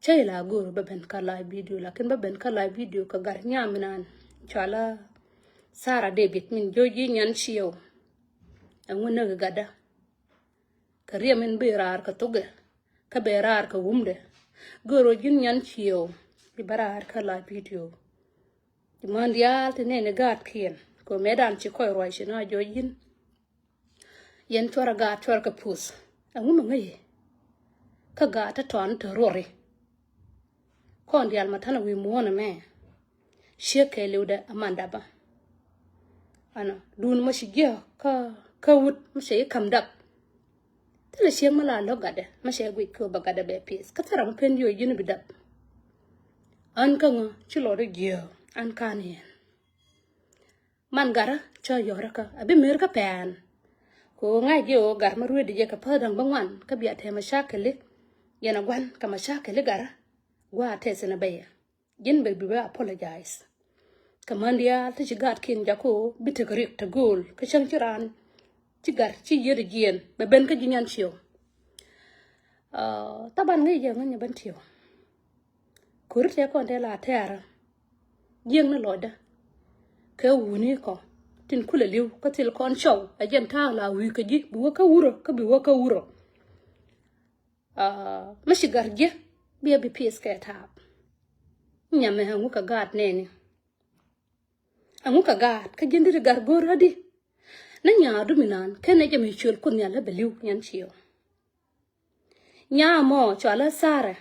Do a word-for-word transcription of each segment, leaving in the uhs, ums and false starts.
Cä ila go̱o̱r bä ben kä live video, lakin bä ben kä live video kɛ gat nyam inan cɔala Sarah David min jo̱o̱c ji̱ nyan ciɛw. Ɛŋu näk gatdä? Kɛ riɛm in bi raar kɛ thokdɛ, kä bɛ raar kɛ wumdɛ. Go̱o̱r ɣöö ji̱n nyan ciɛw i̱ bä raar kä live video. Ci män diaal ti nɛni gaatkiɛn kɛ ɣöö mëëdan ci kɔc ruac ci na jɔɔc ji̱n. Yɛn cuarɛ gaat cuarɛ kɛ puth. Ɛŋu mi ŋäc i̱ kä gaat te tɔani te ruɔri? Kɔn diaal ma ta̱nɛ wi̱i̱ muɔ̱ɔ̱n ɛmɛ. Ciek kɛɛliwdɛ a man dapä. Ɛnɔ duun ma ci jiääk kä, kä wut ma cɛ i̱ ka̱m dap. Thilɛ ciek ma la lo̱k gatdɛ ma cɛ guic kɛ ɣöö bɛ gatdɛ bɛ pith. Kä thil ram ma pen yo̱o̱c ji̱n bi dap. Ɣän kä ŋö ci lɔt i̱ jiääk ɣän ka̱n yɛn. Man gatdä cä yɔ̱rä kä a bi mer kä pɛn. Kɛ ɣöö ŋa̱c jɛ ɣöö gat ma rueetdi jɛ kɛ päth da̱ŋ bä ŋuan kä bia te mashakili. Yɛn a gua̱n kɛ mashakili gatdä. Gua̱a̱ tɛth in a bɛyɛ. Ji̱n bɛ bi bä apologize. Kɛ män diaal ti ci gaatkiɛn jakä ɣöö bi tekɛ riɛk te gööl kä cäŋ ci raan ci gat ci yiet jiɛɛn bɛ ben kä ji̱ nyan ciɛw. Aa, thaban ŋäc jɛ ŋäc nyɛ ben tiɛw. Ko̱ri tëë kɔn tëë la tɛ̈rä. Jiäkni lɔcdä kɛ wuni kɔ tin kulɛ li̱w kä thil kɔn cɔw ɛ jɛn ta̱a̱ la wi̱i̱ kä ji̱ bi wä kä wurä kä bi wä kä wurä. Aa, mi ci gat ji̱ biɛ bi pi̱th kɛ ta̱a̱p. Nyamɛ ɛŋu kɛ gaat nɛni? Ɛŋu kɛ gaat kä ji̱n di̱t gat go̱o̱r ɣädi? Ni nyaadu mi naan kɛn ɛ jɛ mi cuël Kuoth Nhial lä bɛ li̱w nyan ciɛw. Nyaa mɔ cɔalä Sarah.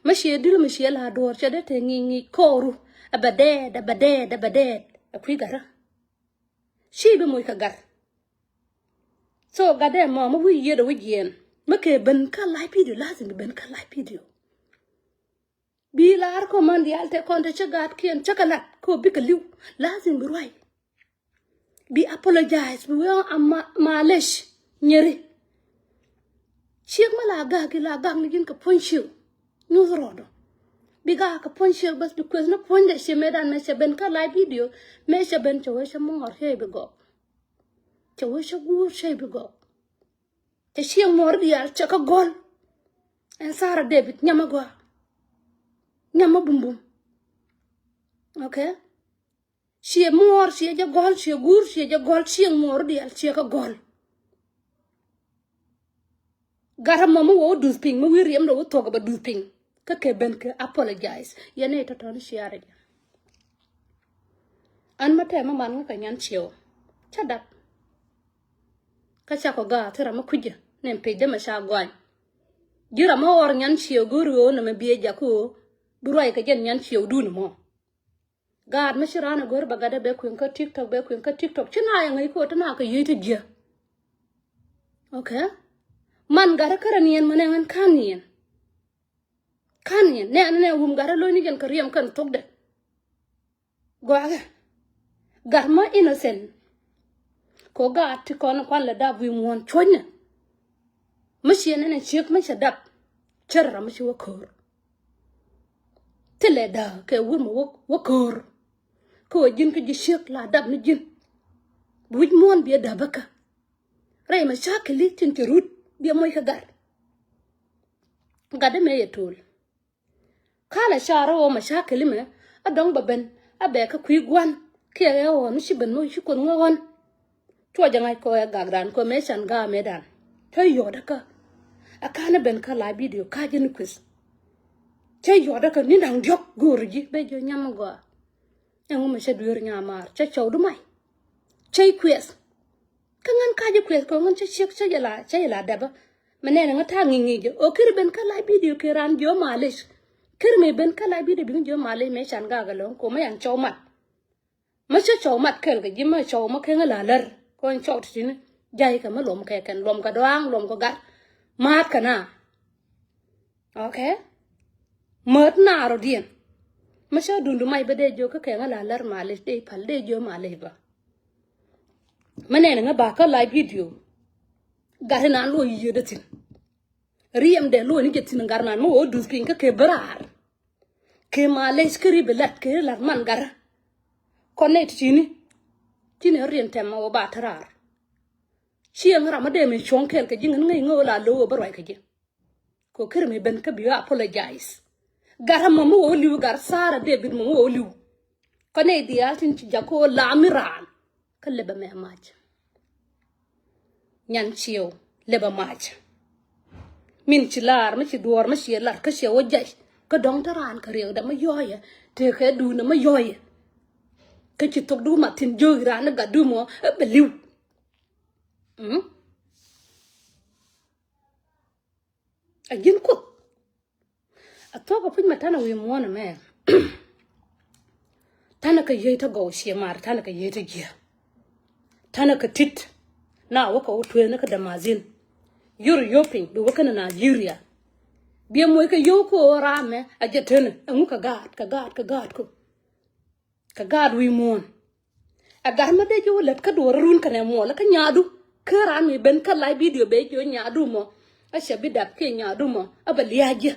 Mi ciɛ di̱t mi ciɛ la duɔ̱ɔ̱r cɛ dee te ŋi̱i̱c ŋi̱i̱c kooru. Ɛ bɛ dɛɛt, ɛ bɛ dɛɛt, ɛ bɛ dɛɛt. Ɛ kui̱ gatdä. Ci bi moc kɛ gat. So gatdɛ mɔ mi wi̱i̱ yiëëdɛ wi̱i̱ jiɛɛn mi kɛ ben kä live video, lazim bi ben kä live video. Bi lar kɔ man diaal tëë kɔn te cä gaatkiɛn cä kɛ lat kɔ bikɛ li̱w. Lazim bi ruac. Bi apologize bi wee a ma, malish nyeri. Ciek ma la gak i la gak ni ji̱n kɛ puɔ̱ny ciek. Nyuth rɔɔdɔ. Bi gak kɛ puɔ̱ny ciek bäth bi kueth ni puɔ̱nydɛ ciek mëëdan mëë cɛ ben kä live video. Mëë cɛ ben cɛ wee cɛ muɔɔr cɛ bi gɔk. Cɛ wee cɛ guur cɛ bi gɔk. Cɛ ciek muɔɔr diaal cɛ kä gɔl. Ɛn Sarah David nyamä gɔaa. Nyamä bumbum. Okay. Ciɛ muɔɔr ciɛ jɛ gɔl ciɛ guur ciɛ jɛ gɔl ciek muɔɔr diaal ciɛ kä gɔl. Gat ɛmɔ mi wä wä duth piny mi wi̱i̱ riɛmdɛ wä thuɔk ɛ bɛ duth piny. Kä kɛ ben kɛ apologize yɛn nɛy tɔ̱tɔ̱ni ciaarɛ jɛ. An ma tɛmɛ man ŋä kɛ nyan ciɛw. Cä dap. Kä cakɔ ga̱a̱ thil ram mi kui̱cä ni pecdä mɛ ca gɔany. Ji̱ ram mi ɣɔr nyan ciɛw go̱o̱r ɣöö nɛmɛ biɛ jakä ɣöö bi ruac kɛ jɛn nyan ciɛwdun mɔ. Gaat mi ci raan ɛ go̱o̱r bɛ gatdɛ bɛ kui̱ŋ kä TikTok bɛ kui̱ŋ kä TikTok ci na yɛ ŋäc kɛ ɣöö te na kɛ yiec te jiä. Okay. Man gatdä kärɛ niɛn mɛ nɛ ɣän ka̱n niɛn. Ka̱n niɛn nɛ ɛn nɛ wum gatdä lo̱cni jɛn kɛ riɛm kɛn thokdɛ. Gɔakɛ. Gat mä innocent. Kɛ ɣöö gaat ti kɔn kuan lɛ dap wi̱i̱ muɔ̱ɔ̱n cuɔ̱cnɛ. Mi ciɛ nɛn ɛ ciek mi cɛ dap. Cär ram mi ci wä köör. Thilɛ dääk kɛ wur mi wä, wä köör. Kä wä ji̱n kä ji̱ ciek la dap ni ji̱n. Wi̱c muɔ̱ɔ̱n biɛ däpäkä. Rɛy mɛ cakili tin cɛ rut biɛ moc kä gat. Gat dee mëë yɛ to̱l. Kalɛ carä ɣöö mɛ cakili mɛ a dɔ̱ŋ bɛ ben a bɛ kä kui̱ gua̱n. Kiɛ ɣɛ ɣɔn mi ci ben mi ci kuoth ŋä ɣɔn. Cuɔ jɛ ŋa̱c kɔ ɛ gakdan kɔ mëë can ga̱a̱ mëëdan. Cä yɔ̱ɔ̱t kä. A ka̱n ɛ ben kä la video ka̱ ji̱n kueth. Cä yɔ̱ɔ̱t kä ni da̱ŋ diɔ̱k go̱o̱r ji̱ ben jiɔ nyam gɔaa. Ɛŋu mɛ cä dueer nyamaar cä cɔwdu mac. Cä i̱ kueth. Kä ŋän ka̱ ji̱ kueth kɛ ŋän cä ciek cä jɛ la cä jɛ la dɛpä. Mɛ nɛnɛ ŋä ta̱a̱ ŋi̱i̱c ŋi̱i̱c jɛ ɔ kiri ben kä la video kɛ raan jiɔ malic. Kiri mɛ ben kä la video bi ŋä jiɔ malic mɛ can ga̱a̱ gɛ lɔ̱ŋ kɔ mɛ yan cɔw mat. Mä cä cɔw mat kɛl kɛ ji̱ mä cɔw mä kɛŋä la lär kɔn cɔw ti tini. Jay kɛ mä luɔm kɛ kɛn luɔm kɛ dɔaŋ luɔm kɛ gat. Maat kɛ na. Okay. Mät na rɔ diɛn. Mä cä dundu mac bä dee jiök kä kɛŋä la lär malic dee pal dee jiök malic bä. Mä nɛn ŋä ba kä live video. Gat inan luɔ yiëë dee thin. Riɛm dee luɔ ni jɛ thin gat inan mä wä duth piny kä kɛ bä raar. Kɛ malec kä ri bi lat kɛ ri lat man garä. Kɔn nɛ ti tini. Tini riɛn tɛm ma wä ba te raar. Cieŋ ram ma dee mi cuɔ̱ŋ kɛɛl kɛ ji̱ ŋän ŋäc ŋäc wä la lo̱w wä bä ruac kɛ ji̱. Kɛ ɣöö kärɛ mi ben kä bi ɣä apologize. Gat ɛmɔ mi wä li̱w, gat Sarah David mɔ mi wä li̱w. Kɔn nɛy diaal tin ci jakä ɣöö la mi raan. Kä lɛpɛ mɛ mac. Nyan Ciɛw, lɛpɛ mac. Min ci lar, mi ci duɔ̱ɔ̱r, mi ci lar kä ciɛ wä jɛc. Kä dɔ̱ŋ te raan kɛ riɛkdɛ mi yɔɔyɛ, tekɛ duundɛ mi yɔɔyɛ. Kä ci thokdu ma thi̱n jiök i̱ raan ni gatdu mɔ ɛ bɛ li̱w. Mm? A ji̱n Kuoth. A thuɔ̱k a puc mɛ tanɛ wi̱i̱ muɔ̱ɔ̱n ɛmɛ. Tanɛ kɛ yiey te gɔw ciɛ mar, tanɛ kɛ yiey te jiɛ. Tanɛ kɛ tit. Na wä kɛ wä tueeni kɛ dämasin. Yur yopiny bi wä kɛnɛ Nigeria. Biɛ moc kɛ yio̱w kɛ ɣöö raamɛ a jɛ teni ɛŋu kɛ gaat, kɛ gaat, kɛ gaat kɔ. Kɛ gaat wi̱i̱ muɔ̱ɔ̱n. Ɛ gat mi dee ji̱ wä lät kä duɔ̱ɔ̱r run kɛnɛ muɔl kä nyaadu. Kä raan mi ben kä live video bɛ ji̱ wä nyaadu mɔ. A cɛ bi dap kiɛ nyaadu mɔ a bɛ lia̱a̱ ji̱.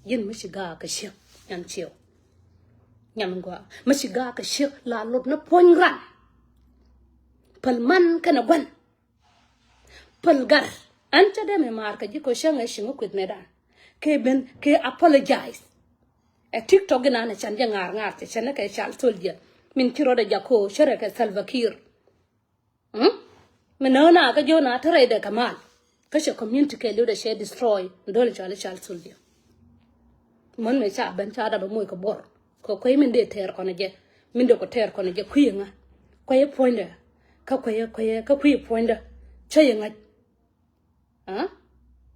Ji̱n mi ci gaak kɛ ciek Nyan Ciɛw. Nyan gɔaa mi ci gaak kɛ ciek la lot ni puɔ̱ny ran. Päl man kɛnɛ gua̱n. Päl gat. Ɛn cä dee mi maar kɛ ji̱ kɛ cäŋ ɛ ciŋ kueth mëëdan. Kɛ ben kɛ apologize. Ɛ TikTok inan ɛ can jɛ ŋaar ŋaar cɛ cɛn ni kɛ Child Soldier. Min ci rɔɔdɛ jakä ɣöö cärɛ kɛ Salva Kiir. Mm? Mi nääna kä ji̱ ɣöö na te rɛydɛ kɛ mal. Kä cɛ community kɛɛliw dɛ cɛ destroy. Dholi cɔal i̱ Child Soldier. Män mëë ca ben ca dap ɛ moc kɛ buɔr. Kɛ kuec min dee tɛɛr kɔn ɛ jɛ. Min dee kɔ tɛɛr kɔn ɛ jɛ kui̱ ɛ ŋa. Kuec ɛ puɔ̱nydɛ. Kä kuec ɛ, kuec ɛ, kä kui̱ ɛ puɔ̱nydɛ. Cä yɛ ŋa̱c. Ah?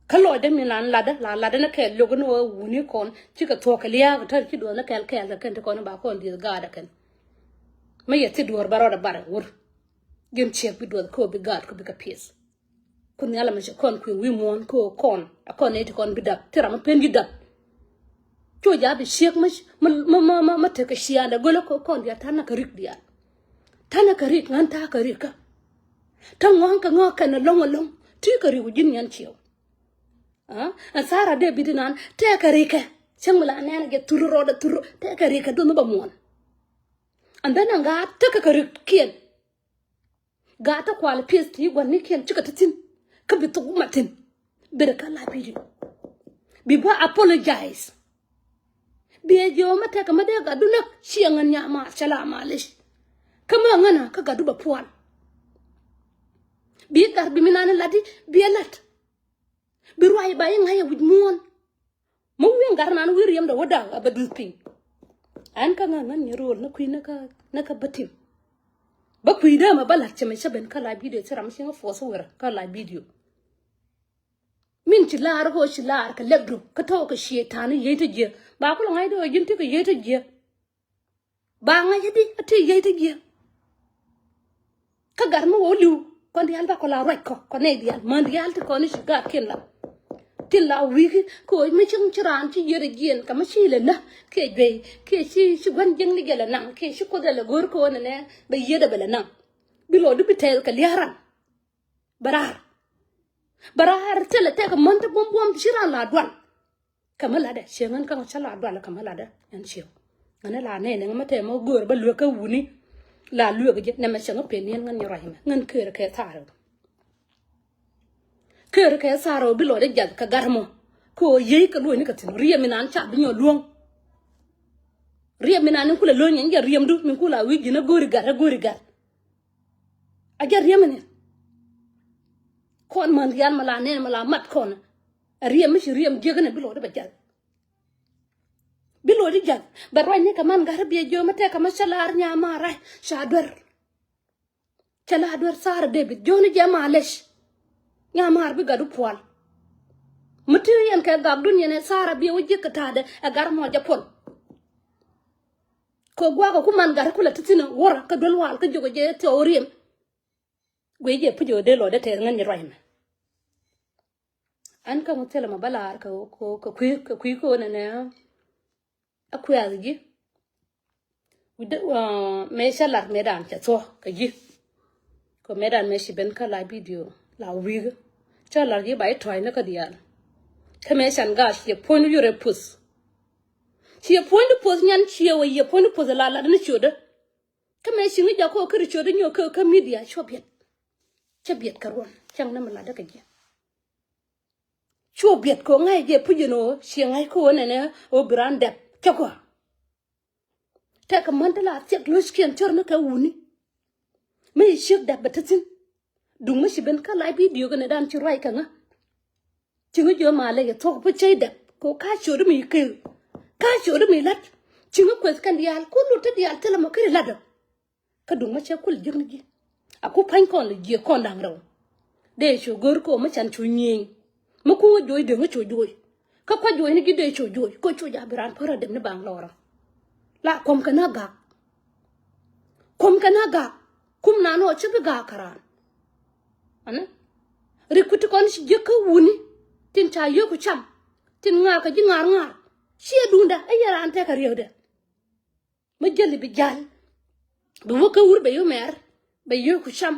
Kä lɔcdä mi nan latdä, la latdä ni kɛɛl liok ni wä wuni kɔn. Cikɛ thuɔ̱k kɛ lia̱a̱k tär ci duɔth ni kɛɛl kɛɛl kɛ kɛn ti kɔn ba kɔn dieth gaatdä kɛn. Mi yɛ thi duɔ̱ɔ̱r ba rɔɔdɛ barɛ wur. Ji̱n ciek bi duɔth kɛ ɣöö bi gaat kɛ bi kɛ pieth. Ku nhial ɛmɛ cɛ kɔn kui̱ wi̱i̱ muɔ̱ɔ̱n kä ɣöö kɔn ɛ kɔn nɛy ti kɔn bi dap, thil ram mi pen ji̱ dap. Cu ja̱ bi ciek mi, mi, mi, mi, mi tekɛ ciaaŋdɛ gölä kä ɣöö kɔn diaal ta̱nɛ kɛ rik diaal. Ta̱nɛ kɛ rik, ŋän ta̱a̱ kɛ rik kä. Ta̱ ŋua̱a̱ŋ kɛ ŋɔ̱ɔ̱k kɛn ɛlɔ̱ŋ ɛlɔ̱ŋ. Ti kɛ rik wi̱i̱ ji̱n Nyan Ciɛw. Ah, ɛn Sarah David inan tɛkɛ rikɛ. Cäŋ mi la nɛn a jɛ thur rɔɔdɛ thur, tɛkɛ rikɛ duɔth mi bɛ muɔ̱ɔ̱n. And then ɛn gaat tekɛ kɛ rikiɛn. Gaat te kual pieth ti gua̱nikiɛn cikɛ te thi̱n. Kä bi thok ma thi̱n. Bi rɛ kä la video. Bi bä apologize. Bi ɛ jiɛ wä ma tɛkɛ ma dee gatdu näk ciɛ ŋän nyamaar cɛ la malic. Kä ma ŋänä kä gatdu bɛ puɔl. Bi gat bi mi nani lat di bi ɛ lat. Bi ruac ba i̱ ŋa̱c ɛ wi̱c muɔ̱ɔ̱n. Mi wi̱i̱ gat nan wi̱i̱ riɛmdɛ wä da̱k a bɛ duth piny. Ɛn kä ŋa̱ ŋän nyɛ ro̱o̱l ni kui̱ ni kä, ni kä bä tim. Bä kui̱ dee mɛ bä la̱t cɛ mɛ cä ben kä la video cä ram cieŋ a force wärä kä la video. Min ci la̱r kä ci la̱r kɛ lɛk dup kä tɔɔk kɛ ciëë ta̱a̱n i̱ yiey ti jiɛ. Ba kulɛ ŋa̱c dee ɣöö ji̱n ti kɛ yiey ti jiɛ. Ba ŋa̱c i̱di a ti yiey ti jiɛ. Kä gat mi wä li̱w kɔn diaal ba kɔ la ruac kɔ kɔn nɛy diaal män diaal ti kɔn i̱ ci gat kiɛn la. Tin la wi̱i̱ki kɛ ɣöö mi cieŋ ci raan ci yier a jiɛn kɛ mi ci lɛ nä kiɛ juey kiɛ ci, ci gua̱n jiäkni jɛ lɛ naŋ kiɛ ci kuoth jɛ lɛ go̱o̱r kɛ ɣöö nɛnɛ bɛ yier dɛ bɛ lɛ naŋ. Bi lɔ di bi tɛth kɛ lia̱a̱ ran. Bɛ raar. Bɛ raar thilɛ tɛk män ti buɔ̱m buɔ̱m ti ci raan la dual. Kä mi latdɛ ciɛ ŋän kä ŋä cä la dual kä mi latdɛ ɛn ciɛ. Ŋän la nɛy ni ŋä mi tɛmɛ go̱o̱r bä luek kä wuni. La luek jɛ nɛmɛ cɛ ŋä pen yɛn ŋän nyɛ ruac mɛ ŋän keer kɛ thaar. Keer kɛ thaar bi lɔcdɛ jath kɛ gat mɔ. Kɛ ɣöö yiey kɛ luɔ̱c ni kɛ thi̱n riɛm inan ca bi nyɔ luɔ̱ŋ. Riɛm inan in kulɛ lo̱ny in jɛ riɛmdu min kula wi̱i̱ ji̱n a go̱o̱ri gat a go̱o̱ri gat. A jɛ riɛm ni kɔn män rial ma la nɛn ma la mat kɔn. A riɛm mi ci riɛm jiäk ni bi lɔcdi bɛ jath. Bi lɔcdi jath bɛ ruac ni kɛ man gat bi a jiö mi tɛk kɛ ma cä lar nyamaar rac ca duer. Cɛ la duer Sarah David jiöni jɛ malec. Nyamaar bi gatdu pual. Mi ti yɛn kɛ gakdun yɛn ɛ Sarah bi wä jiäk kɛ ta̱a̱dɛ ɛ gat mɔ jɛ puɔl. Kɛ guakä ku man gat kulɛ ti thi̱n wurä kä duel wal kä jiök jɛ thiɔw riɛm. Guiy jɛ puc ɣöö dee lɔcdä tɛth ŋän nyɛ ruac mɛ. An kä ŋu thilɛ mɛ bä laar kɛ, kɛ, kɛ kui̱, kɛ kui̱ kɛ ɣöö nɛnɛ. A kuɛth ji̱. Wi̱dɛ, uh, mëë cä lar mëëdan cɛ thuɔ̱k kɛ ji̱. Kɛ mëëdan mëë ci ben kä la video la wi̱i̱k. Cä lar ji̱ ba i̱ tɔ̱a̱cni kä diaal. Kä mëë can gaar ciɛ puɔ̱nydu yurɛ puth. Ciɛ puɔ̱nydu puth nyan ciɛ wä yɛ puɔ̱nydu puth la latdä ni ciötdä. Kä mëë ci ŋi̱ jakä kä ri ciötdä nyɔk kä, kä media cuɔ biɛt. Cä biɛt kɛ ruɔ̱n cäŋ ni mi latdä kɛ ji̱. Cu biɛt kɛ ɣöö ŋa̱c jɛ puc ɛn ɣöö ciɛ ŋa̱c kä ɣöö nɛnɛ ɣöö bi raan dɛp cä gɔaa. Tɛkɛ män ti la thiɛk lo̱ckiɛn cär ni kɛ wuni. Mi ci ciek dɛp bɛ te thi̱n. Duŋ mi ci ben kä live video kɛnɛ dan ci ruac kɛ ŋä. Ci ŋä jiö malɛ yɛ thuɔ̱k pi cäy dɛp kɛ ɣöö ka ciötdä mi kër. Ka ciötdä mi la̱t. Ci ŋä kueth kɛn diaal ku lut ti diaal thilɛ mɔ kiri la̱tdä. Kä duŋ ma cɛ kul jiäk ni ji̱. A ku pa̱ny kɔn lɛ jiɛ kɔn da̱ŋ rɛw. Dee cu go̱r kɛ ɣöö mi can cu nyieny. Mi kuŋä joc dee ŋä cu joc. Kä kua̱c joc ni ji̱ dee cu joc kɛ ɣöö cu ja̱ bi raan pär a dɛm ni baŋ lɔrä. La kuɔm kɛ na gak. Kuɔm kɛ na gak. Kum nan ɣöö cä bi gak kɛ raan. Ɛnɛ. Rik ku ti kɔn ci jiäk kä wuni. Tin ca yio̱k ku cam. Tin ŋa̱r kɛ ji̱ ŋa̱r ŋa̱r. Ciɛ duundä ɛ yɛ raan tɛkɛ riäkdɛ. Mi jäli bi jal. Bi wä kä wur bɛ yio̱ mɛr. Bɛ yio̱ ku cam.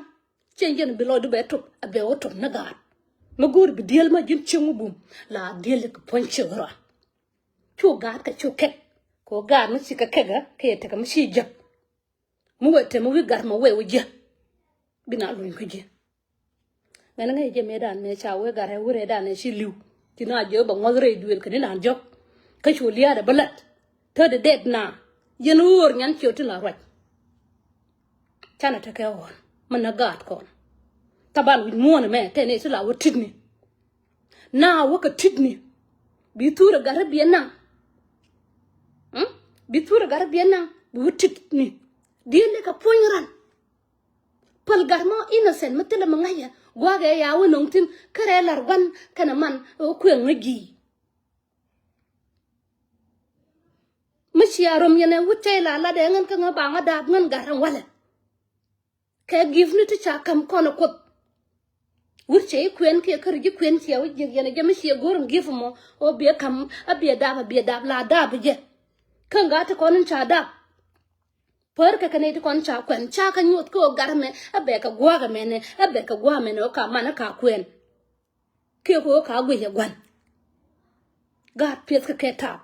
Cɛ jɛn bi lɔcdu bɛ top. Ɛ bɛ wä top ni gaat. Mi go̱o̱ri bi diel ma ji̱n cieŋ wä bum. La diel kɛ puɔ̱ny ciek rɔ. Cu gaat kɛ cu kɛk. Kɛ ɣöö gaat mi ci kɛ kɛk ɛ kɛ yɛ tekɛ mi ci jäk. Mi wee te mi wi̱i̱ gat mɔ wee wä jiɛ. Bi na luny kä jiɛ. Mɛn ŋäc jɛ mëëdan mëë ca wee gat rɛw wurɛ dan ɛ ci li̱w. Ci na jiɛ bɛ ŋuɔth rɛy duël kɛ ni nan jɔk. Kä cu lia̱a̱dɛ bä lat. Thädɛ dɛt na. Yɛn ɣöör nyan ciö tin la ruac. Canɛ tekɛ ɣɔn. Mɛ na gaat kɔn. Thaban wi̱c muɔ̱ɔ̱n ɛmɛ tɛn ɛ ti la wä ti̱tni. Na wä kɛ ti̱tni. Bi thurɛ gat rɛ biɛ naŋ. Mm? Bi thurɛ gat rɛ biɛ naŋ. Bi wä ti̱tni. Diël lɛ kɛ puɔ̱ny ran. Päl gat mɔ innocent mi thilɛ mi ŋa̱cä gua̱a̱kɛ ya wä nöŋ thi̱n kärɛ la̱r gua̱n kɛnɛ man ɛ wä kuëŋ ŋäc ji̱. Mi cia röm yɛn ɛ wut cɛy la latdɛ ŋän kä ŋä ba ŋä daap ŋän gat ɛn walɛ. Kɛ gift ni ti ca ka̱m kɔn ɛ kuoth. Wut cɛ i̱ kuɛn kiɛ käri ji̱ kuɛn ciɛ wä jiäk yɛn ɛ jɛ mi ciɛ go̱r in gift mɔ ɔ biɛ ka̱m a biɛ daap a biɛ daap la daap jɛ. Kä ŋa ti kɔn in ca daap. Pär kɛ kɛ nɛy ti kɔn ca kuɛn ca kɛ nyuɔth kä ɣöö gat ɛmɛ ɛ bɛ kɛ gua̱a̱k ɛmɛnɛ ɛ bɛ kɛ gua̱a̱k ɛmɛnɛ ɣöö ka man ɛ ka kuɛn. Kiɛ kɛ ɣöö ka guic ɛ gua̱n. Gaat piɛth kɛ kɛ taap.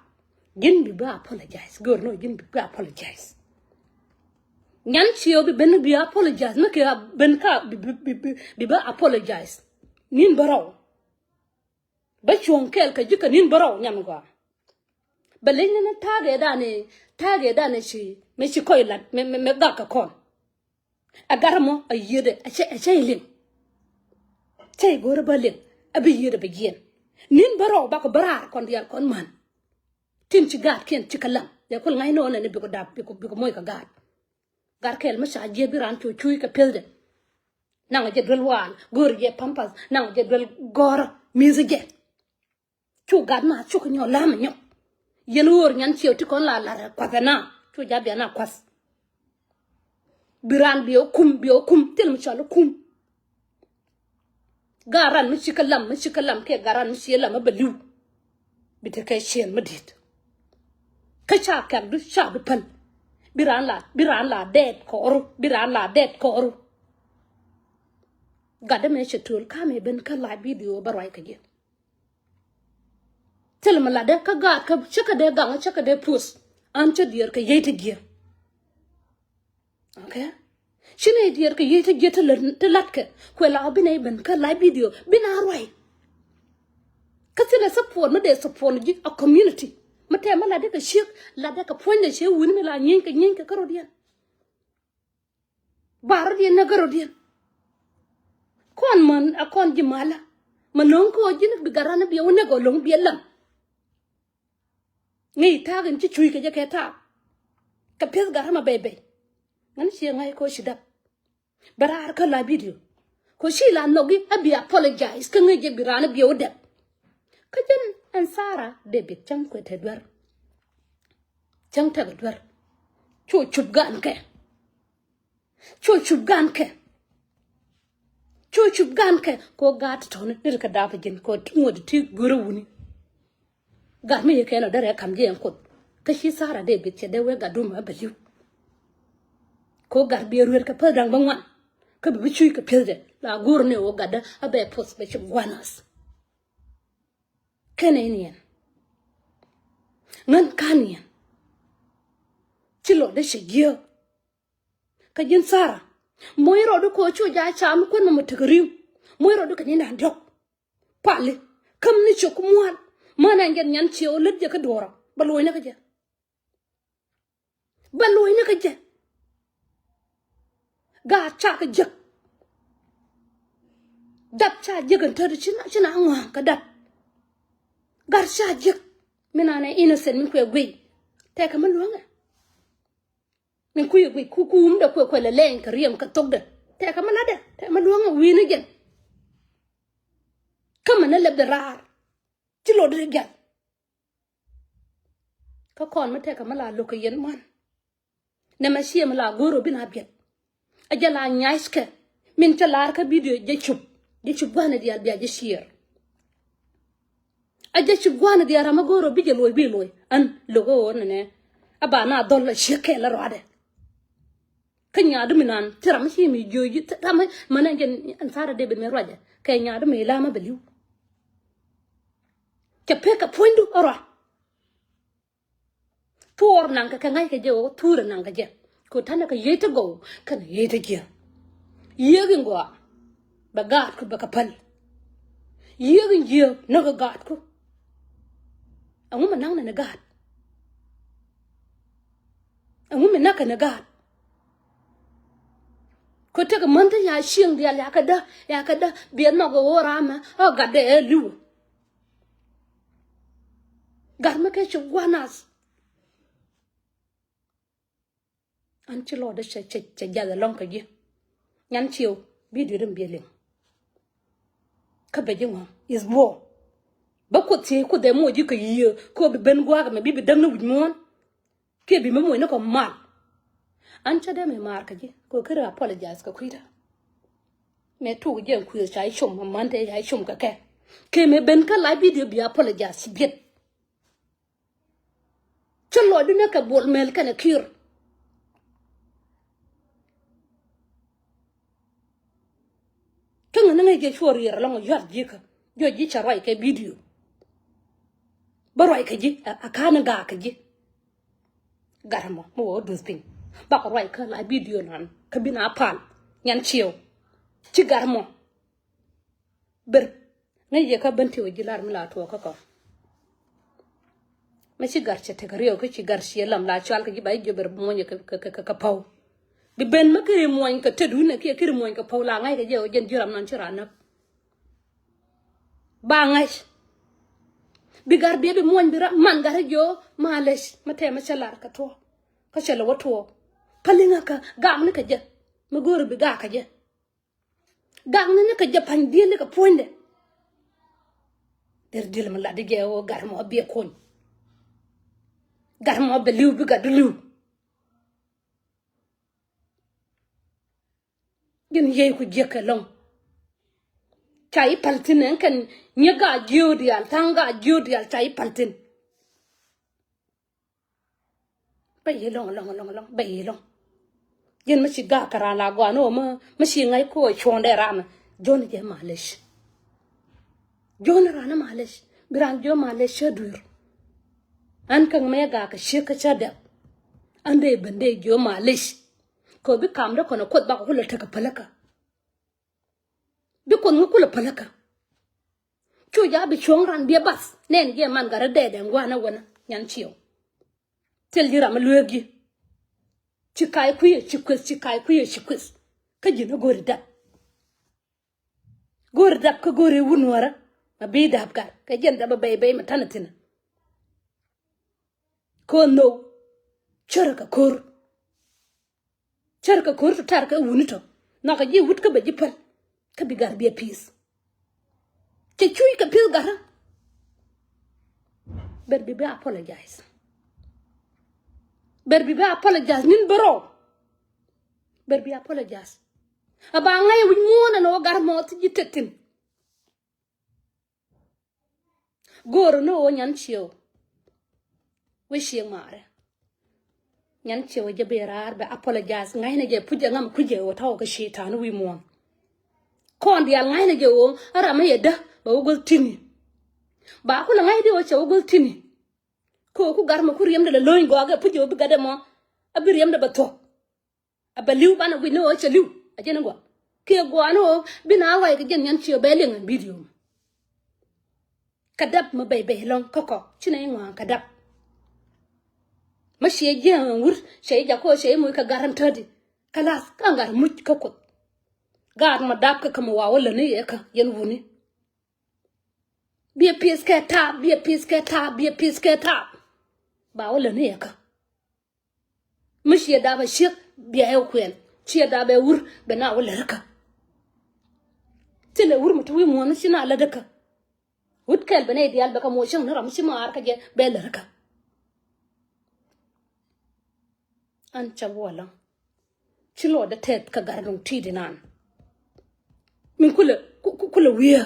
Ji̱n bi bä apologize go̱o̱r nɔ ji̱n bi bä apologize. Nyan ciɛ ɣöö bi ben bi apologize mi kɛ ben ka bi bi bi bi bä apologize. Ni̱n bä rɔw. Bä cuɔ̱ŋ kɛɛl kɛ ji̱ kɛ ni̱n bä rɔw nyan gɔaa. Bɛ leny ni ta̱a̱ gɛ danɛ ta̱a̱ gɛ danɛ ci mɛ ci kɔc lat mɛ mɛ mɛ gak kɛ kɔn. Ɛ gat ɛmɔ ɛ yiëëdɛ ɛ cɛ ɛ cɛ i̱ liŋ. Cɛ i̱ go̱rɛ bä liŋ ɛ bi yiëëdɛ bɛ jiɛn. Ni̱n bä rɔw bakɔ bä raar kɔn diaal kɔn man. Tin ci gaatkiɛn ci kɛ lam dee kul ŋa̱cnɛ ɣän ɛn bikɔ dap bikɔ bikɔ moc kɛ gaat. Gat kɛl mi ca jiɛth bi raan cu cuuc kɛ pi̱ethdɛ. Naŋ jɛ duel waal go̱o̱r jɛ pampas naŋ jɛ duel gɔ̱rä mi̱th jɛ. Cu gat ma cuk nyɔ lam nyɔ. Yɛn ɣöör nyan ciɛ ti kɔn la lar kuath ɛna cu ja bian a kuath. Bi raan biɛ kum biɛ kum thil mi cɔal kum. Gat ran mi ci kä lam mi ci kä lam kɛ gat ran mi ci lam mi bɛ li̱w. Bi te kɛ ciɛn mi di̱t. Kä ca kɛk du ca bi päl. Bi raan la bi raan la dɛɛt kɔɔru bi raan la dɛɛt kɔɔru. Gat dämɛ cɛ töl kamɛ ben kä la bidio bä ruac kɛ jiɛ. Thilɛ mi latdɛ kä gaat kä cä kä dee gaŋ cä kä dee puɔth. An cä diɛɛr kɛ yiey ti jiɛ. Okay. Ci nɛy diɛɛr kɛ yiey ti jiɛ ti lat ti latkɛ kuɛ la ɔ bi nɛy ben kä live video bi na ruac. Kä thilɛ support mi dee support ji̱ a community mi tɛm mi latdɛ kɛ ciek latdɛ kɛ puɔ̱nydɛ ciek wuni mi la nyieeny kɛ nyieeny kɛ kärɔ̱diɛn. Ba rɔ̱diɛn näk kärɔ̱diɛn. Kɔn män a kɔn ji̱ malä. Mɛ no̱o̱ŋ kä ɣöö ji̱n bi gat ran ni biɛ wä näk ɣöö lo̱ŋ biɛ läm. Ŋäc ta̱a̱k in ci cuc kɛ jɛ kɛ ta̱a̱k. Kɛ pi̱eth gat ran ma bɛy bɛy. Ŋän ciɛ ŋa̱c kä ɣöö ci dap. Bɛ raar kä la video. Kɛ ɣöö ci la nhɔk i̱ a bi apologize kä ŋäc jɛ bi ran ni biɛ wä dɛp. Kä jɛn ɛn Sara David cäŋ kuɛ te duer. Cäŋ tekɛ duer. Cu cup gan kɛ. Cu cup gan kɛ. Cu cup gan kɛ kɛ ɣöö gaat tɔ̱ni ni ti kɛ dap ji̱n kɛ ŋuɔ̱t ti go̱rä wuni. Gat mi yɛ kɛn ɔ derɛ kam jiɛn kuoth kä ci Sara David cɛ dee wee gat dum a bɛ li̱w. Kɛ ɣöö gat biɛ ruer kɛ päth da̱ŋ bä ŋuan kä bi bi cuc kɛ pi̱ethdɛ la go̱r ni ɣöö gatdä a bɛ puɔth bɛ cop gua̱nath. Kɛn in yɛn ŋän ka̱n yɛn ci lɔcdä cɛ jiääk. Kä ji̱n Sara moc rɔɔdu kɛ ɣöö cu jaa ca mi kuän mɔmɔ tekɛ ri̱w. Moc rɔɔdu kɛ ni da̱ŋ diɔ̱k. Pali Käm ni ciök mua̱a̱t. Män ɛn jɛn Nyanciëw lät jɛ kä duɔ̱ɔ̱rä. Bä lo̱cnä kä jɛ. Bä lo̱cnä kä jɛ. Gaat ca kɛ jek. Dap ca jek ɛn täti ci na, ci na ŋɔ̱a̱ŋ kä dap. Gat ca jek. Min an ɛ innocent min kuɛ guiy. Tɛkɛ mi luäŋɛ. Min kui̱ guic ku kuum dɛ kuɛ kuɛ lɛ lɛny kɛ riɛm kɛ thokdɛ. Tɛkɛ mi latdɛ tɛkɛ mi luäŋɛ wi̱i̱ni jɛn. Kä mi ni lɛpdɛ raar. Ci lotdɛ jal. Kä kɔn mi tɛkɛ mi la lo̱k kɛ yɛn muan. Nɛ mɛ ciɛ mi la go̱o̱r ɔ bi na biɛt. A jɛ la nyackɛ min cä lar kä bidio jɛ cup. Jɛ cup gua̱n diaal bia jɛ ciɛɛr. A jɛ cup gua̱n diaal ram a go̱o̱r ɔ bi jɛ loc bi loc. An lo̱k ɣöö nɛnɛ a ba na dhɔl a ciek kɛɛl a rɔadɛ. Kä nyaadu mi nan ti ram ci mi jiööji ram mɛ nɛ jɛ an thara dee ben mɛ ruacɛ kɛ nyaadu mi lam a bɛ li̱w. Cɛ pek kɛ puɔ̱nydu a rɔa. Tuɔɔr naŋ kɛ kɛ ŋa̱ckɛ jɛ ɣöö thurɛ naŋ kɛ jɛ. Kɛ ɣöö ta̱nɛ kɛ yiey ti gɔw kɛnɛ yiey ti jiäk. Yiëëk in gɔaa bɛ gaatku bɛ kɛ päl. Yiëëk in jiääk näk kɛ gaatku. Ɛŋu mi naŋnɛ ni gaat? Ɛŋu mi näkɛ ni gaat? Kɛ tek män ti ya cieŋ diaal ya kɛ dä ya kɛ dä biɛ nhɔk ɛ ɣöö ramɛ ɔ gatdɛ ɛ li̱w. Gat mi kɛ ci gua̱n nath. An ci lɔɔdä cɛ cɛ cɛ jath ɛlɔ̱ŋ kɛ ji̱. Nyan ciew bidio rim biɛ liŋ. Kä bɛ ji̱ ŋɔ̱ŋ is buɔ. Bä kuoth thiec kuoth ɛ moc ji̱ kɛ yiëë kä bi ben gua̱a̱k ɛmɛ bi bi däk ni wi̱c muɔ̱ɔ̱n. Kiɛ bi mi moc ni kɔ mal. An cä dee mi maar kɛ ji̱ kɛ keri apologize kɛ kui̱dä. Mɛ tuk jɛ kui̱ ca i̱ com a män te ca i̱ com kɛ kɛ. Kɛ mɛ ben kä la bidio bi apologize ci biet. Cä lɔcdu ni kɛ buɔl mɛl kɛnɛ ki̱i̱r. Kä ŋäni ŋäc jɛ cuɔ riɛr ɛlɔ̱ŋ yuath ji̱kä. Juɔc ji̱ cɛ ruac kɛ bidio. Bä ruac kɛ ji̱ a ka̱n in gaak kɛ ji̱. Gat mɔ mi wä duth piny bakɔ ruac kä la bidio nan kä bi na pal. Nyan ciew ci gat mɔ. Ber ŋäc yɛ kä ben ti wä ji̱ lar mi la tuɔɔk kä kɔ. Mi ci gat cɛ tek riɛw kä ci gat ciɛ lam la cual kä ji̱ ba ji̱ jiö ber muɔnyɛ kä kä kä kä päw. Bi ben mi kiri muɔny kä tet wi̱nɛ kiɛ kiri muɔny kä päw la ŋa̱c kɛ jɛ wä jɛn ji̱ ram nan ci ran näk. Ba ŋa̱c. Bi gat biɛ bi muɔny bi ram man gat jiö malec mi tɛmɛ cɛ lar kä tuɔɔk. Kä cɛ lɛ wä tuɔɔk kä liŋä kä gam ni kä jɛ mi go̱o̱ri bi gak kä jɛ. Gakni ni kɛ jɛ pa̱ny di̱i̱li kɛ puɔ̱nydɛ. Deri di̱i̱l mi lat di jɛ ɣöö gat mɔ biɛ kuny. Gat mɔ bɛ li̱w bi gat di li̱w. Ji̱n yiey ku jiäk kɛ lɔ̱ŋ. Ca i̱ pal thi̱n ɛn kɛn nyi gaa jiööt diaal tha̱a̱ŋ gaa jiööt diaal ca i̱ pal thi̱n. Bä yi lɔŋ lɔŋ lɔŋ lɔŋ bä yi lɔŋ. Jin mi ci gak kɛ ran la gɔaa ni wä mi ci ŋa̱c ko cuɔ̱ɔ̱ŋ dee ran. Jɔn jɛ malec. Jɔn ran malec bi ran jiö malec cä dui̱r. An käŋ mɛ gak kɛ ciek kä cä dɛp. An dee ben dee jiö malec. Kɛ bi kam dee kɔn kuoth bak kulɛ tekɛ päläkä. Bi kuoth ŋä kulɛ päläkä. Cu ja bi cuɔ̱ŋ ran biɛ bath nɛn jɛ man gat rɛ dɛɛdɛ ŋuanä wänä nyan ciew. Thil ji̱ ram mi lueek ji̱. Ci ka̱a̱c kui̱ ci kueth ci ka̱a̱c kui̱ ci kueth. Kä ji̱n a go̱ri dap. Go̱ri dap kä go̱ri wun wärä. Ma bi dap gat kɛ jiɛn dap a bɛy bɛy ma tanɛ thi̱n. Ko̱r nhok. Cär kɛ ko̱r. Cär kɛ ko̱r tɔ tar kɛ wuni tɔ. Nhɔkɛ ji̱ wut kä bɛ ji̱ päl. Kä bi gat biɛ pi̱i̱th. Cɛ cuc kɛ pi̱th gat. Ber bi bi apologize. Ber bi bi apologize nin bärɔw. Ber bi apologize. A ba ŋa̱c wi̱c muɔ̱ɔ̱n ɛn ɣöö gat mɔ thi ji̱ tet thi̱n. Go̱o̱r ni ɣöö nyan ciew. Wec cieŋ maarɛ. Nyan ciew jɛ bi raar bɛ apologize ŋa̱cnɛ jɛ puc jɛ ŋam kuc jɛ ɣöö ta̱wä kɛ ciitan wi̱i̱ muɔ̱ɔ̱n. Kɔn diaal ŋa̱cnɛ jɛ ɣöö a ram mi yɛ däk bɛ wä guäth ti̱ni. Ba kulɛ ŋa̱c di ɣöö cɛ wä guäth ti̱ni. Kɛ ɣöö ku gat mɔ ku riɛmdɛ lɛ lo̱ny gɔaa puc jɛ ɣöö bi gatdɛ mɔ a bi riɛmdɛ bɛ thuɔ̱k. A bɛ li̱w banɛ guic ni ɣöö cɛ li̱w a jɛn i̱ gɔaa kiɛ gɔaa ni ɣöö bi na ruac kɛ jɛn nyan ciew bɛ liŋ ɛn bidio mɛ. Kä dap mi bɛy bɛy lɔ̱ŋ kä kɔ ci nɛ iŋɔaŋ kä dap. Mi ciɛ jiɛɛŋ ɛn wur cɛ i̱ jakɔ cɛ i̱ muc kä gar ɛn täti. Kä lath kä ŋa̱r muc kä Kuoth. Gaat mɔ dap kä kä mi wa wä läni yɛ kä yɛn wuni. Biɛ pi̱th kɛ taap, biɛ pi̱th kɛ taap, biɛ pi̱th kɛ taap. Ba wä läni yɛ kä. Mi ciɛ dap ɛ ciek bia ɛ kuɛl ciɛ dap ɛ wur bɛ na wä lär kä. Thilɛ wur mi ti wi̱i̱ muɔ̱ɔ̱n ci na lät kä. Wut kɛl bɛ nɛ idial bɛ kä muɔ cäŋ ni ram ci maar kä jɛ bɛ lär kä. An ca buɔ lɔ̱ŋ. Ci luɔt dee tɛth kä gar duŋ ti̱i̱t inan. Min kulɛ ku- ku- kulɛ wiee.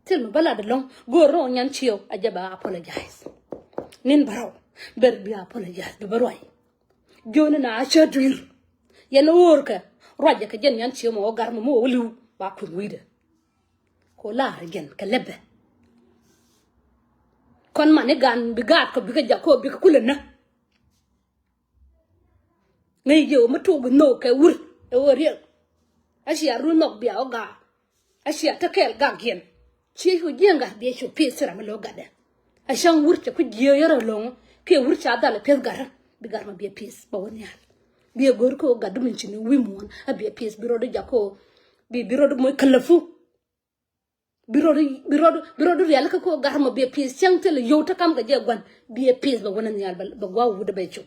Thil mi bä lat ɛlɔ̱ŋ go̱o̱r rɔ nyan ciew a jɛ bɛ apologize. Nin bä rɔw ber bi apologize bi bä ruac. Jiöni na a cä dui̱r yɛn ɣöörkɛ ruacɛ kɛ jɛn nyan ciew mɔ wä gar mɔ mi wä wä li̱w ba kui̱ wi̱i̱dɛ. Ko lar jɛn kɛ lɛpɛ. Kɔn mani gan bi gaat kɔ bikɛ jak kɔ bikɛ kulɛ nä. Ŋäc jɛ wä mi tok bi nhok kɛ wur ɛ wä riɛk. A cia run nhɔk bia wä gaa. A cia te kɛɛl gak yɛn. Cie cu jiɛn gat biɛ cu pi̱th thira mi lo̱k gatdɛ. A cäŋ wur cɛ ku jiɛ yɛr alo̱ŋ kiɛ wur ca dhal ɛ pi̱th gat. Bi gat ma biɛ pi̱th bä wä nhial. Biɛ go̱r kɛ wä gat du min ci ni wi̱i̱ muɔ̱ɔ̱n a biɛ pi̱th bi rɔɔd jak kɛ wä. Bi bi rɔɔd moc käläfu. Bi rɔɔd bi rɔɔd bi rɔɔd rialikä ko gar mɔ biɛ pi̱th cäŋ thilɛ yio̱w te kam kɛ jɛ gua̱n biɛ pi̱th bɛ wänä nhial bɛ gua̱a̱k wut bɛ cu.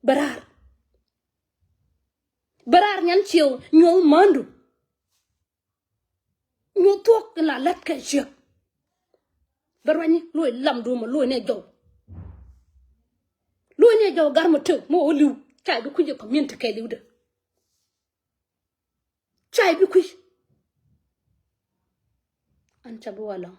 Bɛ raar. Bɛ raar nyan ciew nyuɔth mändu. Nyuɔth thuɔ̱k in la lät kɛ ciek. Bɛ ruany loc lamdu mɔ loc ni jɔw. Loc ni jɔw gar mɔ tëw mɔ wä li̱w ca bi kui̱c ɛ community kɛ li̱wdɛ. Ca i̱ bi kui̱. An ca bi wä lɔ̱ŋ.